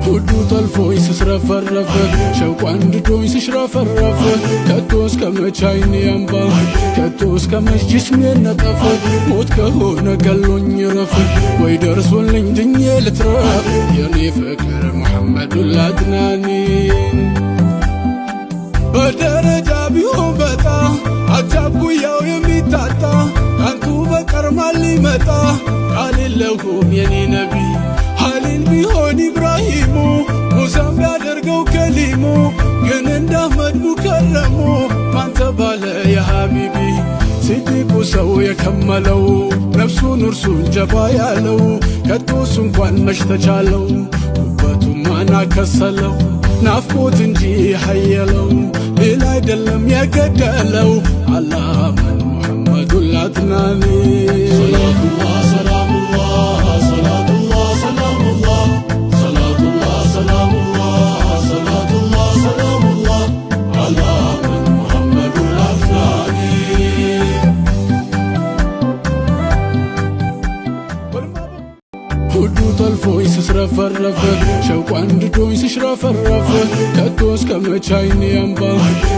ሁሉ ጠልፎኝ ስስረፈረፍ፣ ሸውቋ አንድዶኝ ስሽረፈረፍ፣ ከቶ እስከ መች አይኔ ያንባ? ከቶ እስከ መች ጅስሜ ነጠፍ? ሞት ከሆነ ገሎኝ ረፍ፣ ወይ ደርሶልኝ ድኜ ልትረፍ። የኔ ፍቅር ሙሐመዱል አድናኒ። በደረጃ ቢሆን በጣም አቻኩያው የሚታጣ፣ ካንቱ በቀር ማን ሊመጣ? ቃል የለሁም የኔ ነቢ። ሀሊል ቢሆን ኢብራሂሙ፣ ሙሳም ቢያደርገው ከሊሙ፣ ግን እንደ አህመድ ሙከረሙ ማን ተባለ የሀቢቢ? ሲዲቁ ሰው የከመለው፣ ነፍሱን እርሱን ጀባ ያለው፣ ከቶስ እንኳን መች ተቻለው? ውበቱ ማን አከሰለው? ናፍቆት እንጂ ሐየለው፣ ሌላ አይደለም የገደለው። አላመን ሙሐመዱል አድናኒ። ሰላቱላህ ሰላሙላህ፣ ሰላቱላህ ሰላሙላህ፣ ሰላቱላህ ሰላሙላህ፣ ሰላቱላህ ሰላሙላህ ዐላ መን ሙሐመዱል አድናኒ። ሁሉ ጠልፎኝ ስስረፈረፍ፣ ሸውቋ አንድዶኝ ስሽረፈረፍ፣ ከቶ እስከ መች አይኔ ያንባ?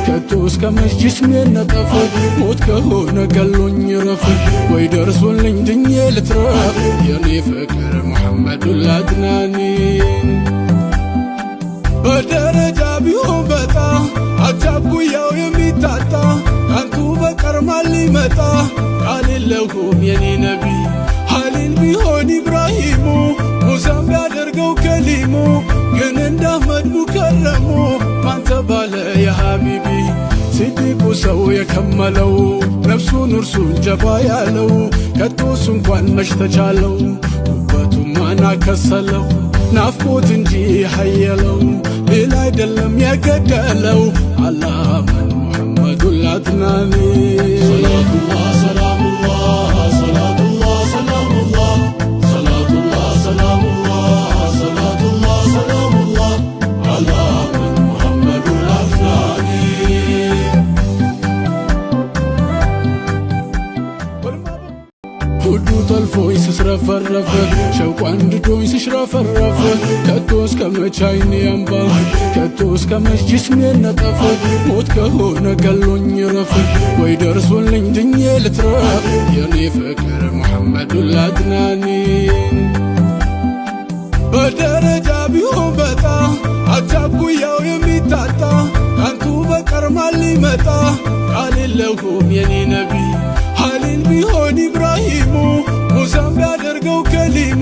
ከቶ እስከ መች ጅስሜ ነጠፍ? ሞት ከሆነ ገሎኝ ረፍ፣ ወይ ደርሶልኝ ድኜ ልትረፍ። የኔ ፍቅር ሙሐመዱል አድናኒ። በደረጃ ቢሆን በጣም አቻኩያው የሚታጣ፣ ካንቱ በቀር ማን ሊመጣ? ቃል የለሁም የኔ ነቢ። ሀሊል ቢሆን ኢብራሂሙ፣ ሙሳም ቢያደርገው ከሊሙ፣ ግን እንደ አህመድ ሙከረሙ ማን ተባለ የሀቢቢ? ሲዲቁ ሰው የከመለው፣ ነፍሱን እርሱን ጀባ ያለው፣ ከቶስ እንኳን መች ተቻለው? ውበቱ ማን አከሰለው? ናፍቆት እንጂ ሐየለው፣ ሌላ አይደለም የገደለው። አላመን ሙሐመዱል አድናኒ። ሰላቱላህ ሰላሙላህ፣ ሰላቱላህ ሰላሙላህ፣ ሰላቱላህ ሰላሙላህ፣ ሰላቱላህ ሰላሙላህ ዐላ መን ሙሐመዱል አድናኒ። ሁሉ ጠልፎኝ ስስረፈረፍ፣ ሸውቋ አንድዶኝ ስሽረፈረፍ፣ ከቶ እስከ መች አይኔ ያንባ? ከቶ እስከ መች ጅስሜ ነጠፍ? ሞት ከሆነ ገሎኝ ረፍ፣ ወይ ደርሶልኝ ድኜ ልትረፍ። የኔ ፍቅር ሙሐመዱል አድናኒ። በደረጃ ቢሆን በጣም አቻኩያው የሚታጣ፣ ካንቱ በቀር ማን ሊመጣ? ቃል የለሁም የኔ ነቢ። ሀሊል ቢሆን ኢብራሂሙ፣ ሙሳም ቢያደርገው ከሊሙ፣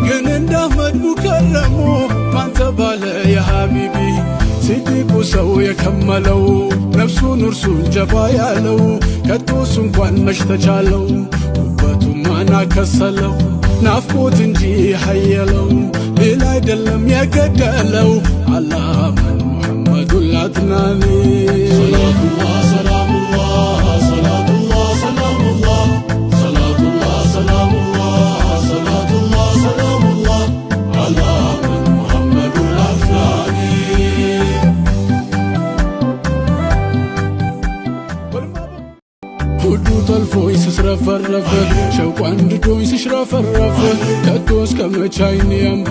ግን እንደ አህመድ ሙከረሙ ማን ተባለ የሀቢቢ? ሲዲቁ ሰው የከመለው፣ ነፍሱን እርሱን ጀባ ያለው፣ ከቶስ እንኳን መች ተቻለው? ውበቱ ማን አከሰለው? ናፍቆት እንጂ ሐየለው፣ ሌላ አይደለም የገደለው። አላመን ሙሐመዱል አድናኒ። ሰላቱላህ ሰላሙላህ፣ ሰላቱላህ ሰላሙላህ፣ ሰላቱላህ ሰላሙላህ፣ ሰላቱላህ ሰላሙላህ ዐላ መን ሙሐመዱል አድናኒ። ሁሉ ጠልፎኝ ስስረፈረፍ፣ ሸውቋ አንድዶኝ ስሽረፈረፍ፣ ከቶ እስከ መች አይኔ ያንባ?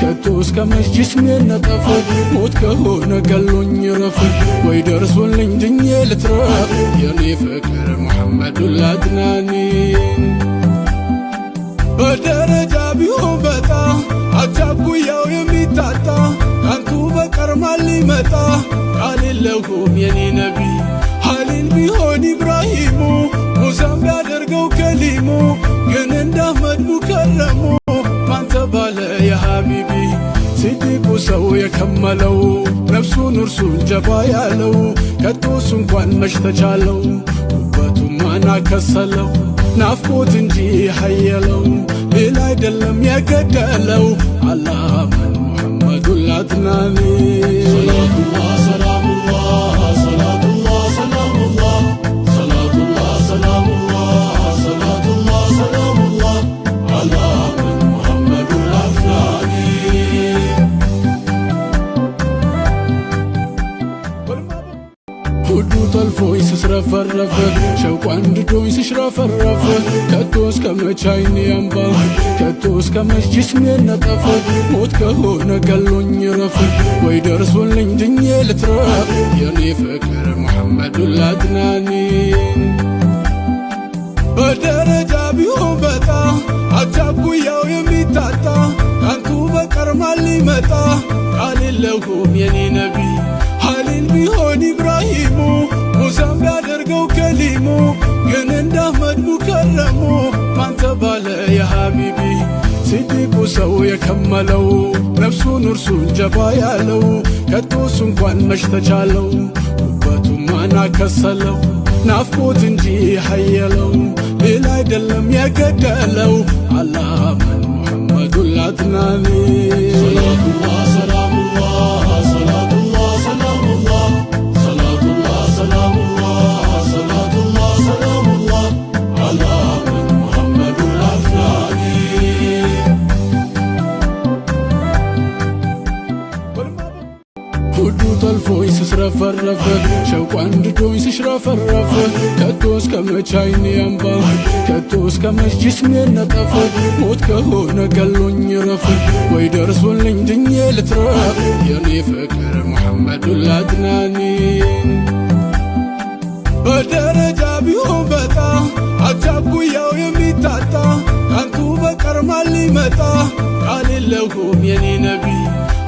ከቶ እስከ መች ጅስሜ ነጠፍ? ሞት ከሆነ ገሎኝ ረፍ፣ ወይ ደርሶልኝ ድኜ ልትረፍ። የኔ ፍቅር ሙሐመዱል አድናኒ። በደረጃ ቢሆን በጣም አቻኩያው የሚታጣ፣ ካንቱ በቀር ማን ሊመጣ? ቃል የለሁም የኔ ነቢ። ሀሊል ቢሆን ኢብራሂሙ፣ ሙሳም ቢያደርገው ከሊሙ፣ ግን እንደ አህመድ ሙከረሙ ማን ተባለ የሀቢቢ? ሲዲቁ ሰው የከመለው፣ ነፍሱን እርሱን ጀባ ያለው፣ ከቶስ እንኳን መች ተቻለው? ውበቱ ማን አከሰለው? ናፍቆት እንጂ ሐየለው፣ ሌላ አይደለም የገደለው። አላመን ሙሐመዱል አድናኒ። ሰላቱላህ ሰላሙላህ፣ ሰላቱላህ ሰላሙላህ፣ ሰላቱላህ ሰላሙላህ፣ ሰላቱላህ ሰላሙላህ ዐላ መን ሙሐመዱል አድናኒ። ሁሉ ጠልፎኝ ስስረፈረፍ፣ ስስረፈረፍ ሸውቋ አንድዶኝ ስሽረፈረፍ ከቶ እስከ መች አይኔ አምባ ከቶ እስከ መች ጅስሜ ነጠፍ ሞት ከሆነ ገሎኝ ረፍ ወይ ደርሶልኝ ድኜ ልትረፍ የኔ ፍቅር ሙሐመዱል አድናኒ። በደረጃ ቢሆን በጣም አቻኩያው የሚታጣ ካንቱ በቀር ማን ሊመጣ? ቃል የለሁም የኔ ነቢ። ሀሊል ቢሆን ኢብራሂሙ፣ ሙሳም ቢያደርገው ከሊሙ፣ ግን እንደ አህመድ ሙከረሙ ማን ተባለ የሀቢቢ? ሲዲቁ ሰው የከመለው ነፍሱን እርሱን ጀባ ያለው ከቶስ እንኳን መች ተቻለው? ውበቱ ማን አከሰለው? ናፍቆት እንጂ ሀየለው ሌላ አይደለም የገደለው አላመን ሙሐመዱል አድናኒ። ሰላቱላህ ሰላሙላህ፣ ሰላቱላህ ሰላሙላህ፣ ሰላቱላህ ሰላሙላህ፣ ሰላቱላህ ሰላሙላህ ዐላ መን ሙሐመዱል አድናኒ። ሁሉ ጠልፎኝ ስስረፈረፍ ሸውቋ አንድዶኝ ስሽረፈረፍ ከቶ እስከ መች አይኔ አምባ ከቶ እስከ መች ጅስሜ ነጠፍ ሞት ከሆነ ገሎኝ ረፍ ወይ ደርሶልኝ ድኜ ልትረፍ የኔ ፍቅር ሙሐመዱል አድናኒ። በደረጃ ቢሆን በጣም አቻኩያው የሚታጣ ካንቱ በቀር ማን ሊመጣ? ቃል የለሁም የኔ ነቢ።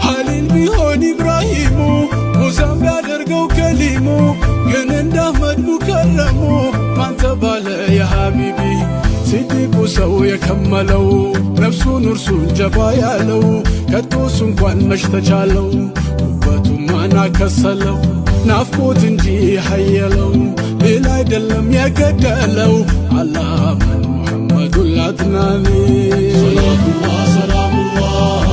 ሀሊል ቢሆን ኢብራሂሙ፣ ሙሳም ቢያደርገው ከሊሙ፣ ግን እንደ አህመድ ሙከረሙ ማን ተባለ የሀቢቢ? ሲዲቁ ሰው የከመለው ነፍሱን እርሱን ጀባ ያለው ከቶስ እንኳን መች ተቻለው? ውበቱ ማን አከሰለው? ናፍቆት እንጂ ሀየለው ሌላ አይደለም የገደለው አላመን ሙሐመዱል አድናኒ። ሰላቱላህ ሰላሙላህ፣